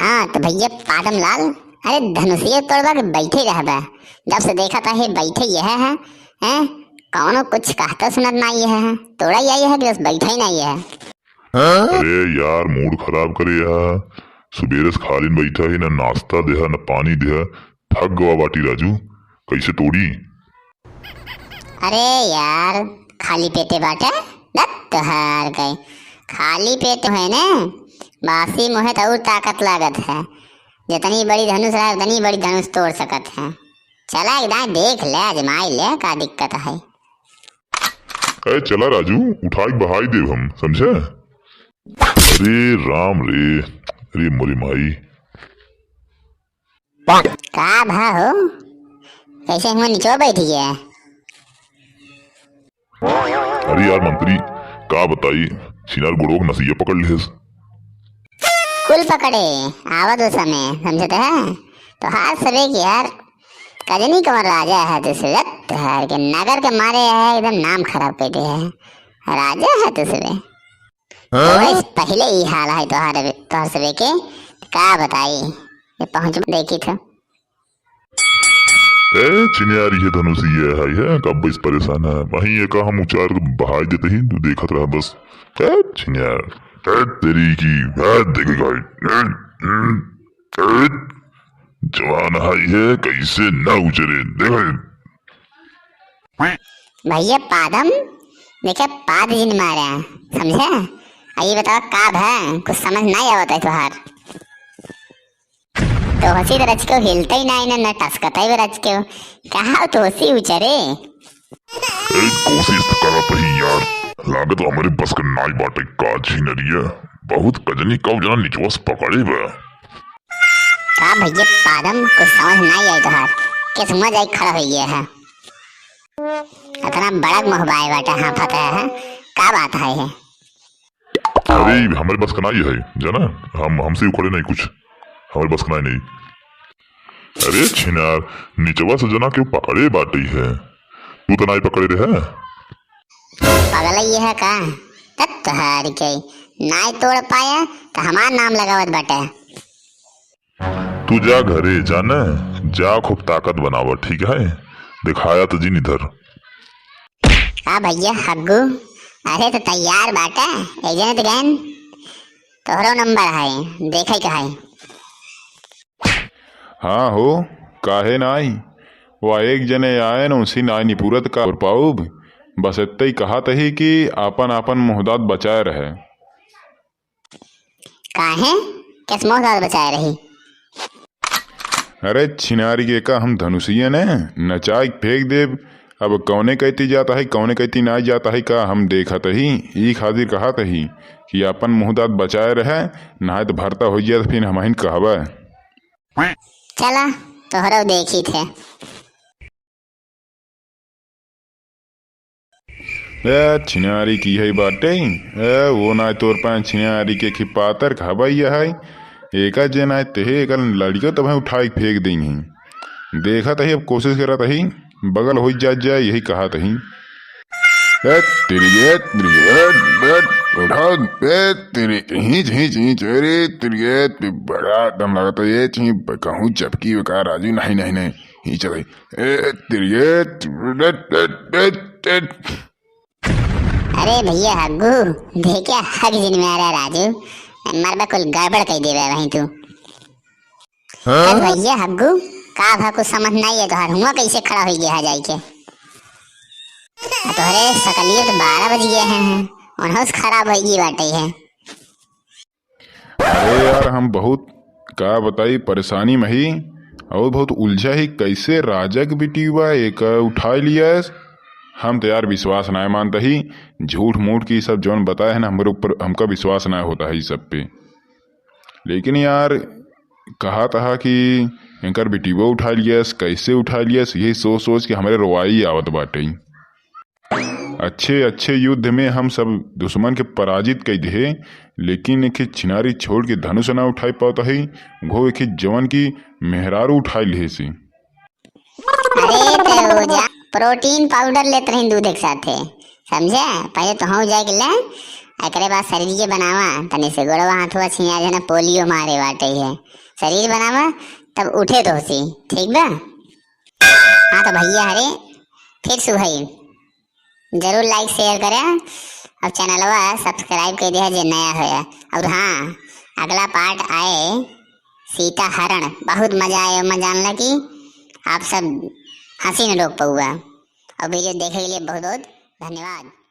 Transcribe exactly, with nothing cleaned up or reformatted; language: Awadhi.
हाँ, तो भैया पादम लाल, अरे धनुषिया तोड़बा के बैठे रहबा? जब से देखा था, हे बैठे यह है, हैं? कौनो कुछ कहता सुनत ना यह है, तोड़ा यह है कि बस बैठा ही ना यह है। अरे यार, मूड खराब करे यह, सुबेरे से खाली बैठा ही, ना नाश्ता देहा, ना पानी देहा, थक गवा बाटी राजू, कैसे तोड़ी? अरे यार, खाली पेटे बाटे? लत तोहार गए। खाली पेट है ने, बासी मुहे तो और ताकत लागत है। जितनी बड़ी धनुष रहे, उतनी बड़ी धनुष तोड़ सकत है। चला एक दाएं देख ले, आजमाई ले, का दिक्कत है। ए, चला राजू, उठाई के बहाई देब हम, समझे? अरे राम रे, अरे मोरी माई। का भा हो? कैसे हुआ निचवा बैठ गया? अरे यार मंत्री, का बताई, छिनार गोड़वा के नसिया पकड़ लेस। कुल पकड़े, आवत वो समय, समझत है? तोहार सबे के यार, कजनी कमर राजा है, दूसरे तोहार के नगर के मारे है, एकदम नाम खराब कर दे है। राजा है दूसरे। हाँ? तो बस पहले ही हाल है तोहार, तोहार सबे के, का बताई, ये पहुँच देखी था। ए छिनियारी है धनुषिया है, है, कब इस परेशान है, वहीं ये का हम उचार के बहाई देते ही, तू देखत रहा बस। ए छिनियार, ए तेरी की, ए देखेगा, ए, ए, ए, जवान हाई है, कैसे ना उचरे, देख। भैया पादम, देखे पाद जिन मारा, समझे? आ ये बतावा का भा, कुछ समझ नहीं आवत है तोहार। तोहसी तो रच के हिलते ही नहीं, ना, ना टसकते ही रच के। कहाँ तोहसी उचरे? ए, कोशिश तो करत ही यार, लागत हमरे बस के नाई बाटे का छिनरिया। बहुत कजनी कब जना निचवा से पकड़े बा। का भैया पादम, कुछ समझ नहीं आई तोहार, के सुमा जाए खड़ा हो गया है। इतना बड़ा मोहबाई बाटा हाँफत है, का बात है ये? अरे, ई हमरे बस का नाई है, जाना, हम, हमसे उखड़े नहीं कुछ, हमरे बस का नाई नहीं। अरे छिनार, निचवा से जना के पकड़े बाटी है, तू तो नाई पकड़े रहे। पगला ये है का? तब तोहार के नाई तोड़ पाया, तो हमार नाम लगावत बाटे। तू जा घरे, जाने, जा खूब ताकत बनावा, ठीक है? दिखाया तो जिन इधर। का भैया हग्गू, अरे तो तैयार बाटे, एक जने तो गैन, तोहरो नंबर है, देखे के है। हाँ हो, काहे नाई? वा एक जने आए न, उसी नाई निपुरत का और पाउब, बस इत्ते ही कहत ही कि आपन आपन मुहदात बचाए रहे। काहे? किस मुहदात बचाए रही? अरे छिनारी के का हम धनुषिया ने नचाई के फेंक देब। अब कौने कैती जाता है, कौने कैती नाई जाता है, का हम देखत ही, ई खातिर कहत ही कि आपन मुहदात बचाए रहे, नाय तो भरता हो जाए तो फिर हमहिन कहबे। चला, तोहरो देखी थे। ए, छिनारी की है बाटे? ए, वो ना तोर पाए छिनारी के खिपातर खबई है। एका जे ना तेहे, एकर लड़ियो तब उठाई के फेंक देई ही। देखत ही, अब कोशिश करत ही, बगल होई जात जाए, यही कहत ही। ए, तिरिये, तिरिये, बे, उठा, बे, तिरि, हींच, हींच, हींच, अरे, तिरिये, बड़ा दम लागत है, ये चीं, कहूँ चपकी का राजू, नहीं, नहीं, नहीं, हींच रही। ए, तिरिये, अरे भैया हग्गू, देखे हग जिन में आ रहा राजू, मरबा कुल गड़बड़ कई देबे वहीं तू। हाँ? ए भैया हग्गू, का भा कुछ समझ नहीं है तोहार, हुआ कैसे खड़ा हो गया है जाई के? आ तोहरे सकलिए तो बारह बज गए हैं, उन्हों से खराब हो गई बाटे है। अरे यार, हम बहुत, का बताई, परेशानी में ही और बहुत उलझा ही। कैसे राजा के बेटी बा, एक उठा लिया है। हम तो यार विश्वास ना मानता ही, झूठ मूठ की सब जौन बताए है ना, हमारे ऊपर, हमका विश्वास ना होता है इस सब पे। लेकिन यार, कहा था कि इनकर बेटीवा उठा लियस, कैसे उठा लियस, यही सोच सोच के हमरे रोवाई आवत बाटे। अच्छे अच्छे युद्ध में हम सब दुश्मन के पराजित कई दे, लेकिन एक छिनारी छोड़ के धनुष ना उठाई पावत है, वो एक जवन की मेहरारू उठाई ले से। अरे तो जा, प्रोटीन पाउडर लेत रही दूध के साथे, समझे? पहले तो हम जाए के ले, एकरे बाद शरीर के बनावा, तनी से गोड़वा हाथवा छिया जना पोलियो मारे बाटे है। शरीर बनावा, तब उठे तोहसी, ठीक बा? हाँ तो भैया हरे, फिर सुहाई जरूर like share करे और चैनलवा subscribe कर दिया जे नया होया। और हाँ, अगला part आए सीता हरण, बहुत मजा आए, मैं जानला कि आप सब हंसी न रोक पउबा। और video देखे के लिए बहुत बहुत धन्यवाद।